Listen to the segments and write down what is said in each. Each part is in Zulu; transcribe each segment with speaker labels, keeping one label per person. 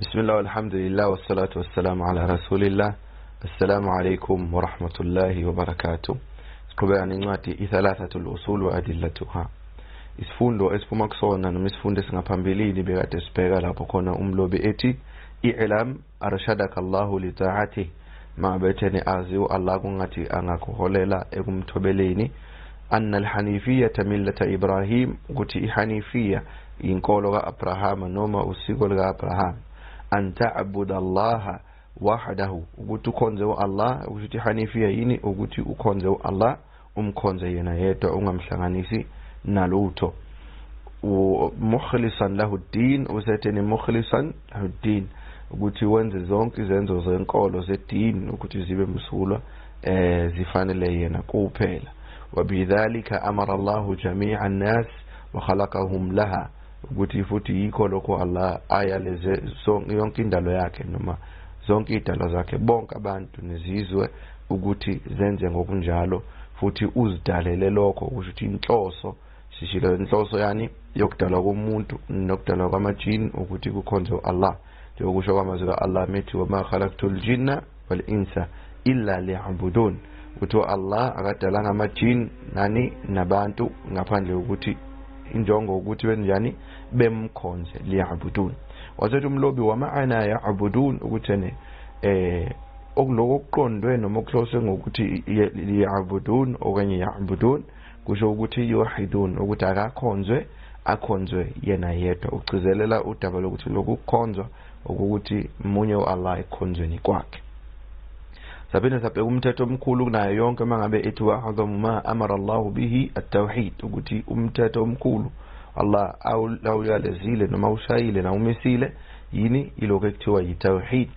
Speaker 1: Bismillah, alhamdulillah, wassalatu wassalamu ala rasulillah. Assalamu alaikum wa rahmatullahi wa barakatuh. Siqhubeka nencwadi iThalathatul Usul wa Adillatuha. Isifundo esiphuma kusona noma isifundo esingaphambilini bekade sibheka lapho khona umlobi ethi i'lam arshadaka Allahu li ta'atihi, mabethene azi uAllah kungathi angakuholela ekumthobeleni. Anna al-hanifiyya millata Ibrahim, ukuthi ihanifiyya inkolo kaAbrahama noma usiko likaAbraham. An ta'budu Allah wahdahu, ukuthi ukhonze uAllah. Ukuthi ihanifiyya yini? Ukuthi ukhonze uAllah, umkhonze yena yedwa, ungamhlanganisi nalutho. Mukhlisan lahu ad-din, usetheni mukhlisan lahu ad-din, ukuthi wenze zonke izenzo zenkolo zedini ukuthi zibe msulwa, zifanele yena kuphela. Wabidhalika amara Allahu jami'a an-nas wa khalaqahum laha, ukuthi futhi yikho lokho Allah ayaleze yonke indalo yakhe noma zonke idalo zakhe, bonke abantu nezizwe, ukuthi zenze ngokunjalo, futhi uzidalele lokho. Kusho ukuthi inhloso, sishilo inhloso yani yokudalwa komuntu nokudalwa kwamajini ukuthi kukhonze uAllah, njengokusho kwamazwi kaAllah methi wama khalaqtul jinna wal insa illa liya'budun, ukuthi uAllah akadalanga amajini nani nabantu ngaphandle ukuthi injongo ukuthi benjani bemkhonze, liya'budun. Wasethi umlobi wa ma'ana ya'budun, ukuthi ne okuloko okuqondwe noma okuhloswe ngokuthi liya'budun okanye ya'budun, kusho ukuthi yuwahidun, ukuthi akakhonzwe, akhonzwe yena yedwa. Ugcizelela udaba lokuthi lokhu kukhonzwa ukuthi munye uAllah ekhonzweni kwakhe. Saphinde sabheka umthetho omkhulu kunayo yonke mangabe ethi wa'adhamu ma amara Allahu bihi at-tauhid, ukuthi umthetho omkhulu Allah awuyalezile noma ushayile na umisile yini, ilokho ekuthiwa yi-tauhid.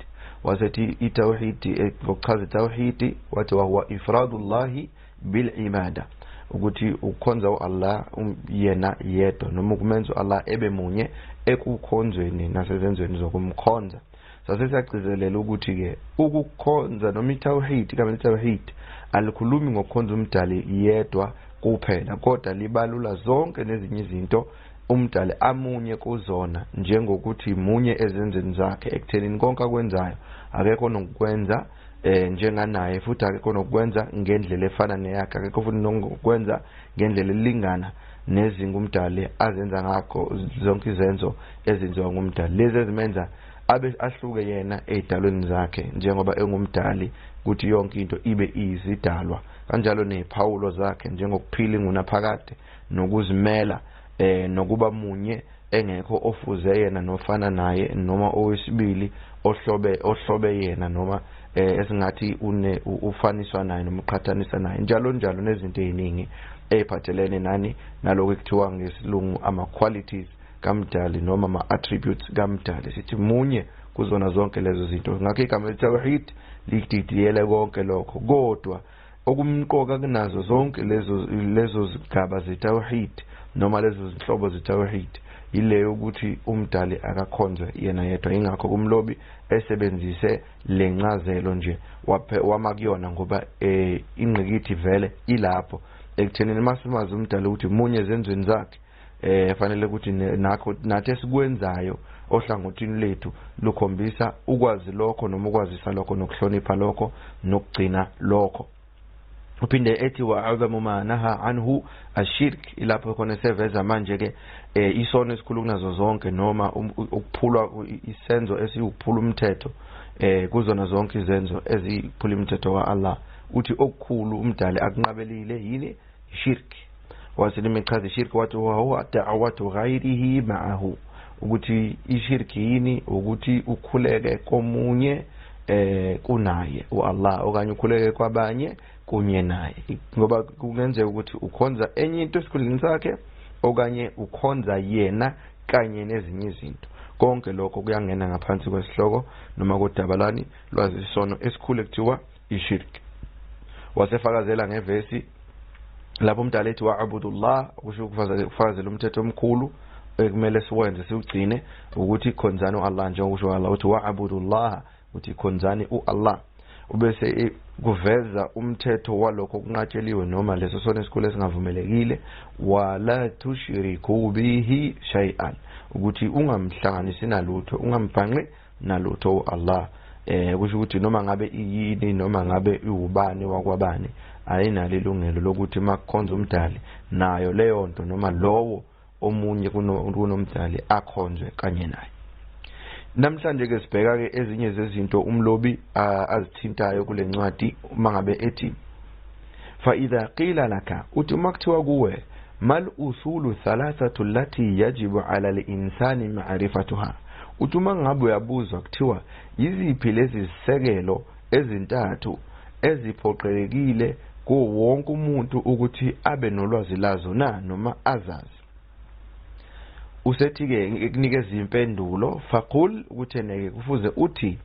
Speaker 1: Wasethi i-tauhid, ngokuchaza i-tauhid wathi wa ifradullahi bil ibada, ukuthi ukukhonza uAllah yena yedwa noma ukumenza uAllah ebe munye ekukhonzweni nasezenzweni zokumkhonza. Sase siyagcizelela ukuthi ke ukukhonza noma i-tauhid, igama le-tauhid alikhulumi ngokukhonza umdali yedwa kuphela, kodwa libalula zonke nezinye izinto umdali amunye kuzona, njengokuthi munye ezenzweni zakhe, ekuthenini konke akwenzayo akekho nokwenza njenganaye, futhi akekho nokwenza ngendlela efana neyakhe, akekho futhi nokwenza ngendlela elingana nezinga umdali azenza ngakho zonke izenzo ezenziwa ngumdali, lezi ezimenza abe ahluke yena ezidalweni zakhe njengoba engumdali, ukuthi yonke into ibe izidalwa. Kanjalo neziphawulo zakhe njengokuphila ingunaphakade nokuzimela, nokuba munye engekho ofuze yena nofana naye noma owesibili ohlobe yena noma esingathi ufaniswa naye noma uqhathanisa naye, njalo njalo nezinto eziningi eziphathelene nani naloko ekuthiwa ngesilungu ama qualities kamdali noma ama attributes kamdali. Sithi munye kuzona zonke lezo zinto. Ngakho igama le-tauhid lididiyele konke lokho, kodwa okumqoka kunazo zonke lezo zigaba ze-tauhid noma lezo zinhlobo ze-tauhid yileyo ukuthi umdali akakhonzwe yena yedwa. Ingakho kumlobi esebenzise lencazelo nje wama kuyona, ngoba ingqikithi vele ilapho ekuthenini masimazi umdali ukuthi munye ezenzweni zakhe, fanele ukuthi nakho nathi esikwenzayo ohlangothini lethu lukhombisa ukwazi lokho noma ukwazisa lokho nokuhlonipha lokho nokugcina lokho. Uphinde ethi wa'adhamu ma naha anhu ashirk, ilapho khona seveza manje ke isono esikhulu kunazo zonke noma ukuphulwa isenzo esiwukuphula umthetho kuzona zonke izenzo eziphula umthetho kaAllah. Uthi okukhulu umdali akunqabelile yini? Shirk. Waselimchaza ishirk wathi huwa da'watu ghayrihi ma'ahu, ukuthi ishirk yini? Ukuthi ukhuleke komunye kunaye uAllah, okanye ukhuleke kwabanye kunye naye, ngoba kungenzeka ukuthi ukhonza enye into esikhundleni sakhe okanye ukhonza yena kanye nezinye izinto. Konke lokho kuyangena ngaphansi kwesihloko noma kodaba lani lwazisono esikhulu ekuthiwa ishirk. Wasefakazela ngevesi lapho umdali ethi wa'budullah, kusho ukufakazela umthetho omkhulu ekumele siwenze siwugcine, ukuthi khonzani uAllah, njengokusho Allah uthi wa'budullah, uthi khonzani uAllah. Ubese kuveza umthetho walokho okunqatsheliwe noma leso sono esikhulu esingavumelekile, wala tushriku bihi shay'an, ukuthi ungamhlanganisi nalutho, ungambhanqi nalutho uAllah. Kusho ukuthi noma ngabe iyini noma ngabe iwubani wakwabani ayinalo ilungelo lokuthi makukhonza umdali nayo leyo nto noma lowo omunye kunomdali akhonzwe kanye naye. Namhlanje ke sibheka ke ezinye zezinto umlobi azithintayo kule ncwadi uma ngabe ethi fa idha qila laka, uthi uma kuthiwa kuwe mal usulu thalathatu allati yajibu ala al-insani ma'rifatuha, uthi uma ngabe uyabuzwa kuthiwa yiziphi lezi zisekelo ezintathu eziphoqelekile kuwo wonke umuntu ukuthi abe nolwazi lazo na noma azazi, usethi ke ekunikeza impendulo faqul, ukuthi neke kufuze uthi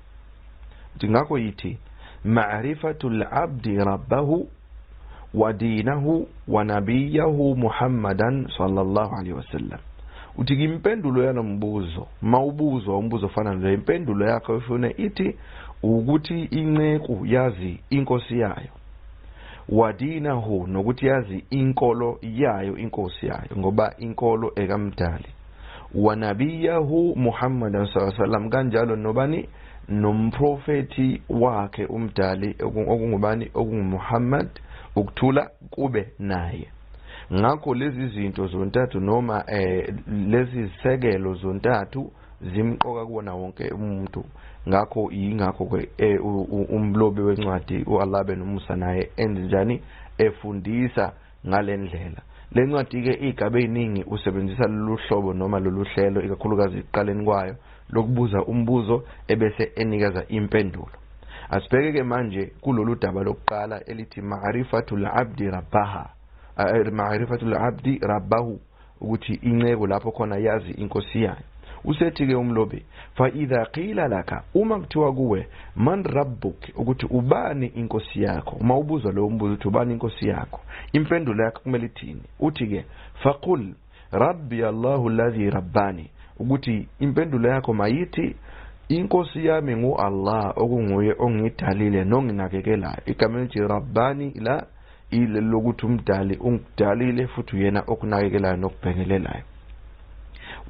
Speaker 1: ngakho yithi ma'rifatul abdi rabbahu wa dinahu wa nabiyahu Muhammadan sallallahu alaihi wasallam. Uthi impendulo yalombuzo mawubuzwa umbuzo ofana nale impendulo yakho ufuna ithi ukuthi inceku yazi inkosi yayo, wadinahu, nokuthi yazi inkolo yayo inkosi yayo ngoba inkolo ekamdali, wanabiyahu Muhammadan sallallahu alaihi wasallam, kanjalo nobani nomprofeti wakhe umdali okungubani okunguMuhammad, ukuthula kube naye. Ngakho lezi zinto zontathu noma lezi zisekelo zontathu zimqoka kuwona wonke umuntu. Ngakho yingakho ke umlobi wencwadi uAllah benomusa naye enjani efundisa ngalendlela. Le ncwadi ke igabe iningi usebenzisa lolu hlobo noma lolu hlelo ikakhulukazi ekuqaleni kwayo lokubuza umbuzo ebese enikeza impendulo. Asibheke ke manje kulolu daba lokuqala elithi ma'rifatul abdi rabbaha, ma'rifatul abdi rabbahu, ukuthi inceku lapho khona yazi inkosi yayo. Usethi ke umlobi fa idha qila laka, uma kuthiwa kuwe man rabbuk, ukuthi ubani inkosi yakho, uma ubuzwa lo umbuzo ukuthi ubani inkosi yakho, impendulo yakho kumele ithini? Uthi ke faqul rabbi Allahu alladhi rabbani, ukuthi impendulo yakho mayithi inkosi yami ngu-Allah okunguye ongidalile nonginakekelayo. Igama elithi rabbani la ile lokuthi umdali ungidalile futhi uyena okunakekelayo nokubhekelelayo.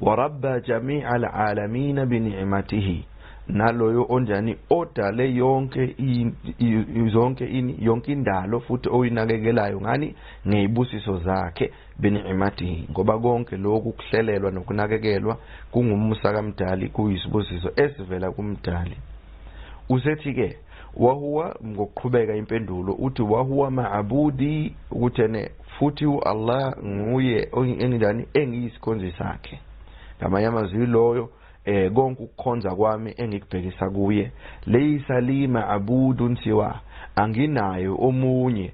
Speaker 1: Warabba jami'a alalamin bini'matihi, naloyo onjani odale yonke yonke indalo futhi oyinakekelayo ngani ngezibusiso zakhe bini'matihi, ngoba konke lokhu kuhlelelwa nokunakekelwa kungumusa kamdali, kuyisibusiso esivela kumdali. Usethi ke wahuwa, ngokuqhubeka impendulo uthi wahuwa ma'budi, ukuthi ene futhi uAllah nguye enginjani engiyisikhonzi sakhe. Ngamanye amazwi loyo konke ukukhonza kwami engikubhekisa kuye, laysa li ma'budun siwa, anginayo omunye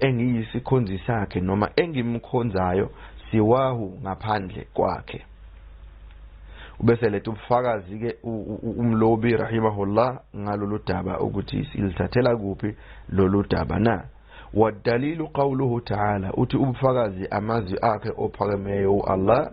Speaker 1: engiyisikhonzi sakhe noma engimkhonzayo siwahu, ngaphandle kwakhe. Ubese letha ubufakazi ke umlobi rahimahullah ngalolu daba ukuthi silithathela kuphi lolu daba na. Wadalilu qawluhu ta'ala, uthi ubufakazi amazwi akhe ophakemeyo uAllah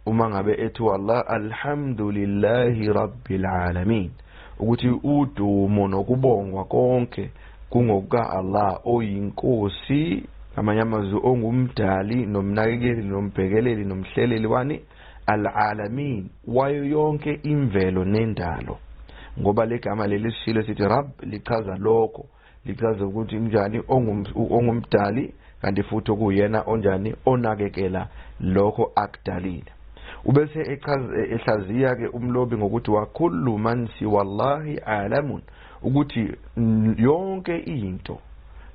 Speaker 1: uma ngabe ethi Allah alhamdulillahi rabbil alamin, ukuthi udumo nokubongwa konke kungokuka Allah oyinkosi, ngamanye amazwi ongumdali nomnakekeli nombhekeleli nomhleleli wani al-alamin, wayo yonke imvelo nendalo. Ngoba legama leli sishilo sithi Rabb lichaza lokho, lichaza ukuthi njani ongumdali kanti futhi okuyena onjani onakekela lokho akudalile. Ubese ehlaziya ke umlobi ngokuthi wa kullu man siwallahi alamun, ukuthi yonke into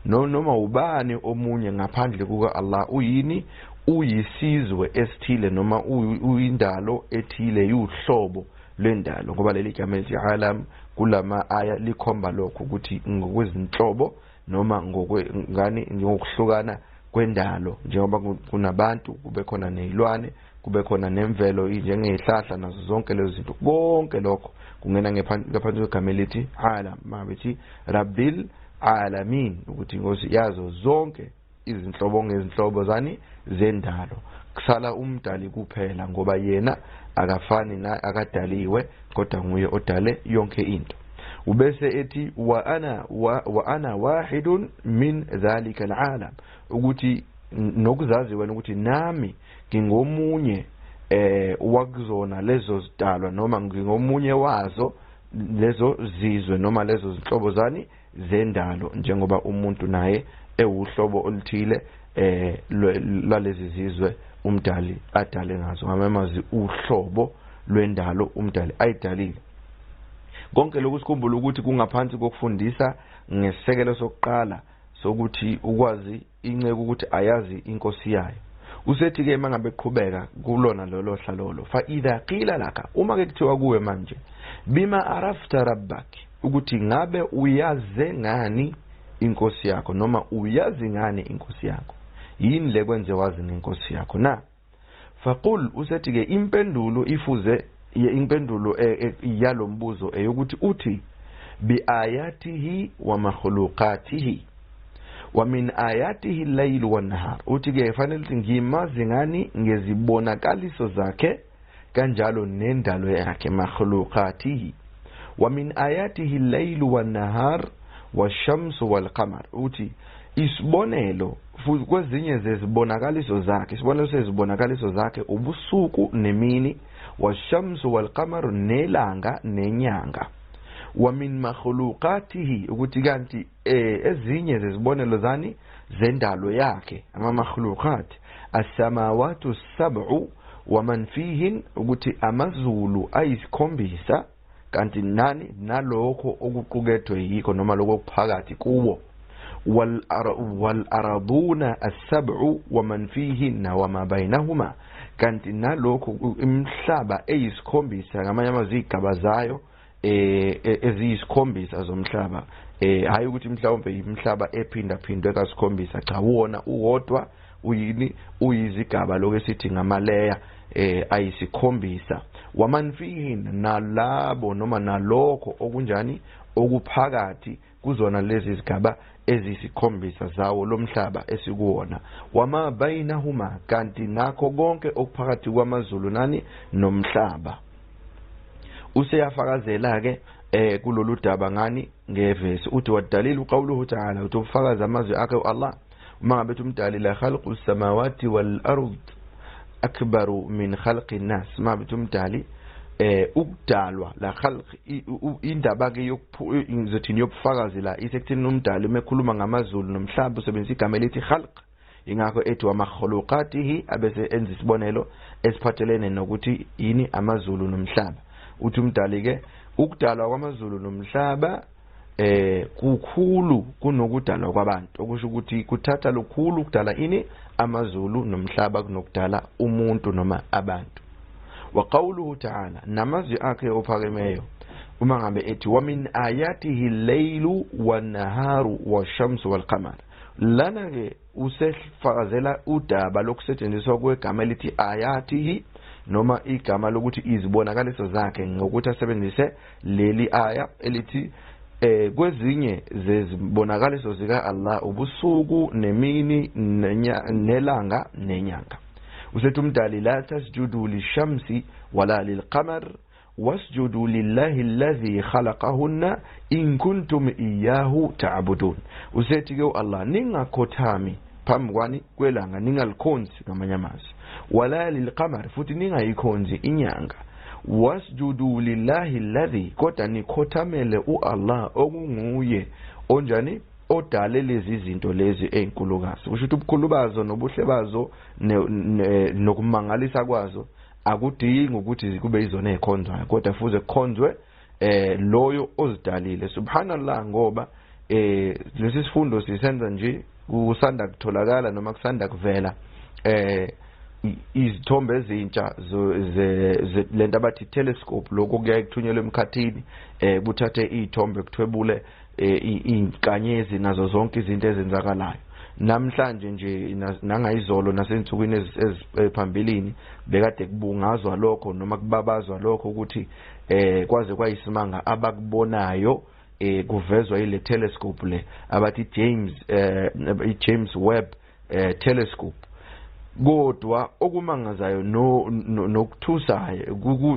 Speaker 1: noma ubani omunye ngaphandle kuka Allah uyini, uyisizwe esithile noma uyindalo ethile, yuhlobo lwendalo. Ngoba leli gama elithi alam kulama aya likhomba lokho ukuthi ngokwezinhlobo noma ngani ngokuhlukana kwendalo, njengoba kunabantu kube khona nezilwane kube khona nemvelo njengezihlahla nazo zonke lezo zinto, konke lokho kungena ngaphansi kwegama elithi alam, mabethi rabbil alamin, ukuthi inkosi yazo zonke izinhlobo ngezinhlobo zani zendalo. Kusala umdali kuphela ngoba yena akafani na akadaliwe, kodwa nguye odale yonke into. Ubese ethi wa ana wahidun min dhalika alalam, ukuthi nokuzazi wena ukuthi nami ngingomunye wakuzona lezo zidalwa noma ngingomunye wazo Lezo zizwe noma lezo zinhlobo zani zendalo, njengoba umuntu naye ewuhlobo oluthile lwalezi zizwe umdali adale ngazo, ngamamazi uhlobo lwendalo umdali ayidalile. Konke lokhu sikhumbule ukuthi kungaphansi kokufundisa ngesisekelo sokuqala sokuthi ukwazi inceku ukuthi ayazi inkosi yayo. Usethi ke mangabe qhubeka kulona lolo hla lolo, fa idha qila laka, uma ke kuthiwa kuwe manje bima arafta rabbak, ukuthi ngabe uyaze ngani inkosi yakho noma uyazi ngani inkosi yakho, yini le kwenze wazi ngenkosi yakho na? Faqul, usethi ke impendulo ifuze impendulo yalombuzo eyokuthi uthi biayatihi wa makhluqatihi wa min ayatihi al-layl wan-nahar, uthi ke fanele ukuthi ngimazi ngani ngezibonakaliso zakhe kanjalo nendalo yakhe, makhluqatihi wa min ayatihi al-layl wan-nahar wash-shamsu wal-qamar, uthi isibonelo futhi kwezinye zezibonakaliso zakhe, isibonelo sezibonakaliso zakhe ubusuku nemini, wash-shamsu wal-qamar, nelanga nenyanga, wa min makhluqatihi, ukuthi kanti ezinye zezibonelo zani zendalo yakhe, ama makhluqat as-samawati as-sab'u wa man fihin, ukuthi amazulu ayisikhombisa kanti nani nalokho okuqukethwe yikho noma lokho okuphakathi kuwo, wal araduna as-sab'u wa man fihin wa ma bainahuma, kanti nalokho imihlaba eyisikhombisa, ngamanye amazwi igaba zayo eziyisikhombisa zomhlaba, hayi ukuthi mhlawumbe imihlaba ephinda phindwe kasikhombisa, cha, wona uwodwa uyini uyizigaba lokho esithi ngamaleya ayisikhombisa, waman fihin, nalabo noma nalokho okunjani okuphakathi kuzona lezi zigaba eziyisikhombisa zawo lomhlaba esikuwona, wama bainahuma, kanti nakho konke okuphakathi kwamazulu nani nomhlaba. Useyafakazela ke kulolu daba ngani ngevesi, uthi wadalilu qawluhu ta'ala, uthi ufakaza amazwi akhe uAllah uma ngabe umdali la khalqu samawati wal ard akbaru min khalqi nas, uma ngabe umdali ukudalwa la khalq, indaba ke yokuzothini yobufakazi la isekuthini umdali uma ekhuluma ngamazulu nomhlaba usebenzisa igama elithi khalq, ingakho ethi wa makhluqatihi abese enza isibonelo esiphathelene nokuthi yini amazulu nomhlaba. Uthi umdali ke ukudalwa kwamazulu nomhlaba kukhulu kunokudalwa kwabantu, okusho ukuthi kuthatha lukhulu ukudala ini amazulu nomhlaba kunokudala umuntu noma abantu. Wa qawluhu ta'ala, namazwi akhe ophakemeyo uma ngabe ethi wa min ayatihi al-laylu wan-naharu wash-shamsu wal-qamar, lana ke usefakazela udaba lokusetshenziswa kwegama elithi ayatihi noma igama lokuthi izibonakaliso zakhe ngokuthi asebenzise leli aya elithi kwezinye zezibonakaliso zika Allah ubusuku nemini nelanga nenyanga. Usethi umdali la tasjudu lishamsi wala lilqamar wasjudu lillahi alladhi khalaqahunna in kuntum iyyahu ta'budun. Usethi ke uAllah ningakhothami phambi kwani kwelanga, ningalikhonzi ngamanye amazwi, wala lilqamar, futhi ningayikhonzi inyanga, wasjudu lillahi alladhi, kodwa nikhothamele uAllah okunguye onjani odale lezi zinto lezi ezinkulukazi. Kusho ukuthi ubukhulu bazo nobuhle bazo nokumangalisa kwazo akudingi ukuthi kube izona ezikhonzwayo, kodwa fuze kukhonzwe loyo ozidalile. Subhanallah, ngoba lesi sifundo sisenza nje kusanda kutholakala noma kusanda kuvela izithombe ezintsha lento abathi telescope, lokho kuyaye kuthunyelwe emkhathini kuthathe izithombe kuthwebule izinkanyezi nazo zonke izinto ezenzakalayo. Namhlanje nje nangayizolo nasensukwini eziphambilini bekade kubungazwa lokho noma kubabazwa lokho ukuthi kwaze kwayisimanga abakubonayo kuvezwa ile telescope le abathi James Webb telescope. Kodwa okumangazayo nokuthusayo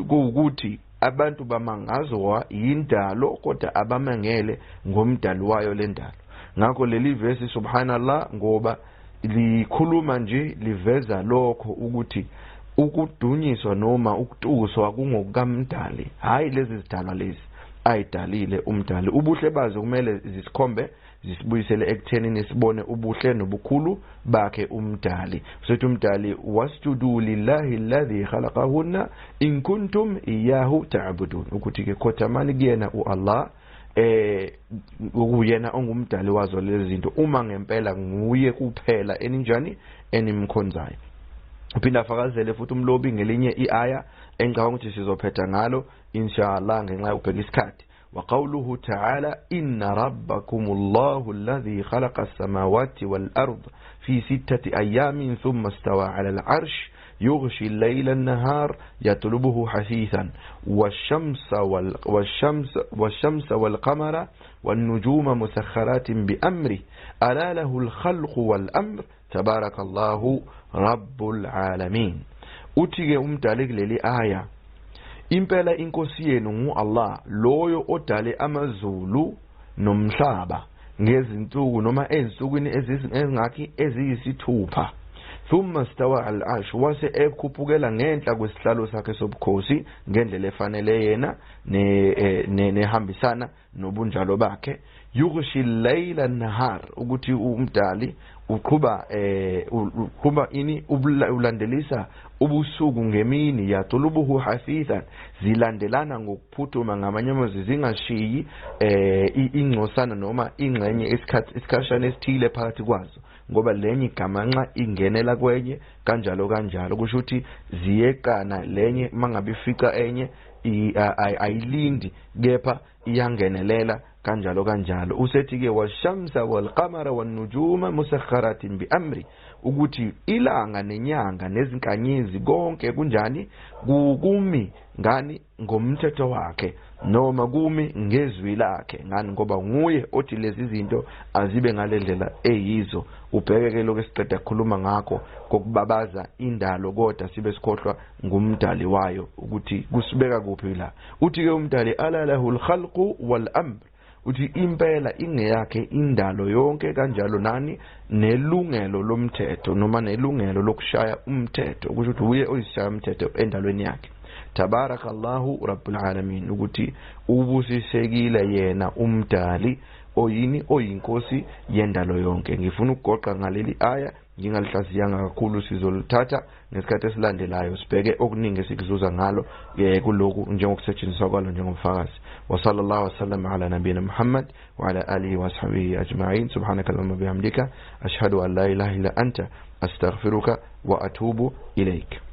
Speaker 1: kuwukuthi abantu bamangazwa yindalo kodwa abamangele ngomdali wayo lendalo. Ngakho leli verse subhanallah, ngoba likhuluma nje liveza lokho ukuthi ukudunyiswa noma ukutuswa kungokukamdali, hayi lezi zidalwa lezi. ayidalile umdali. Ubuhle bazo kumele zisikhombe zisibuyisele ekuthenini sibone ubuhle nobukhulu bakhe umdali. Usethi umdali wasjudu lillahi alladhi khalaqahunna in kuntum iyyahu ta'budun, ukuthi ke khothamani kuyena uAllah ukuyena ongumdali wazo lezi zinto, uma ngempela nguye kuphela eninjani enimkhonzayo. Uphinda afakazele futhi umlobi ngelinye iaya engicabanga ukuthi sizophetha ngalo inshallah ngenxa yokubheka isikhathi. وقوله تعالى إن ربكم الله الذي خلق السماوات والأرض في 6 أيام ثم استوى على العرش يغشي الليل النهار يطلبه حثيثا والشمس والقمر والنجوم مسخرات بأمره ألا له الخلق والأمر تبارك الله رب العالمين. Uthi-ke umdali kuleli aya, impela inkosi yenu ngu-Allah loyo odale amazulu nomhlaba ngezinsuku noma ezinsukwini ezingakhi eziyisithupha. Thumma stawa al-arsh, wase ekhuphukela ngenhla kwesihlalo sakhe sobukhosi ngendlela efanele yena nehambisana nobunjalo bakhe. Yughshi al-layla an-nahar, ukuthi umdali uqhuba uqhuba ini ulandelisa ubusuku ngemini, yatulubuhu hafithan, zilandelana ngokuphuthuma, ngamanye amazwi zingashiyi ingcosana noma ingxenye isikhathi isikhashana esithile phakathi kwazo, ngoba lenye igamanxa ingenela kwenye kanjalo kanjalo. Kusho ukuthi ziyeqana lenye mangabe ifica enye ayilindi kepha iyangenelela kanjalo kanjalo. Usethi-ke washamsa walqamara wanujuma musakharatin biamri, ukuthi ilanga nenyanga nezinkanyezi konke kunjani kumi ngani ngomthetho wakhe noma kumi ngezwi lakhe, ngani ngoba nguye othi lezi zinto azibe ngale ndlela eyizo. Ubheke ke lokho esiqeda kukhuluma ngakho kokubabaza indalo kodwa sibe sikhohlwa ngumdali wayo ukuthi kusibeka kuphi la. Uthi ke umdali ala lahu alkhalqu walamr, uthi impela ingeyakhe indalo yonke kanjalo nani nelungelo lomthetho noma nelungelo lokushaya umthetho, kusho ukuthi uye oyishaya umthetho endalweni yakhe. Tabarakallahu rabbul alamin, ukuthi ubusisekile yena umdali oyini oyinkosi yendalo yonke. Ngifuna ukugoqa ngaleli aya ngingalihlaziyanga kakhulu, sizolithatha ngesikhathi esilandelayo sibheke okuningi esikuzuza ngalo kulokhu njengokusetshenziswa kwalo njengomfakazi. Wa sallallahu wasallam ala nabiyina Muhammad wa ala alihi wa ashabihi ajma'in. Subhanaka allahumma bihamdika ashhadu an la ilaha illa anta astaghfiruka wa atubu ilaik.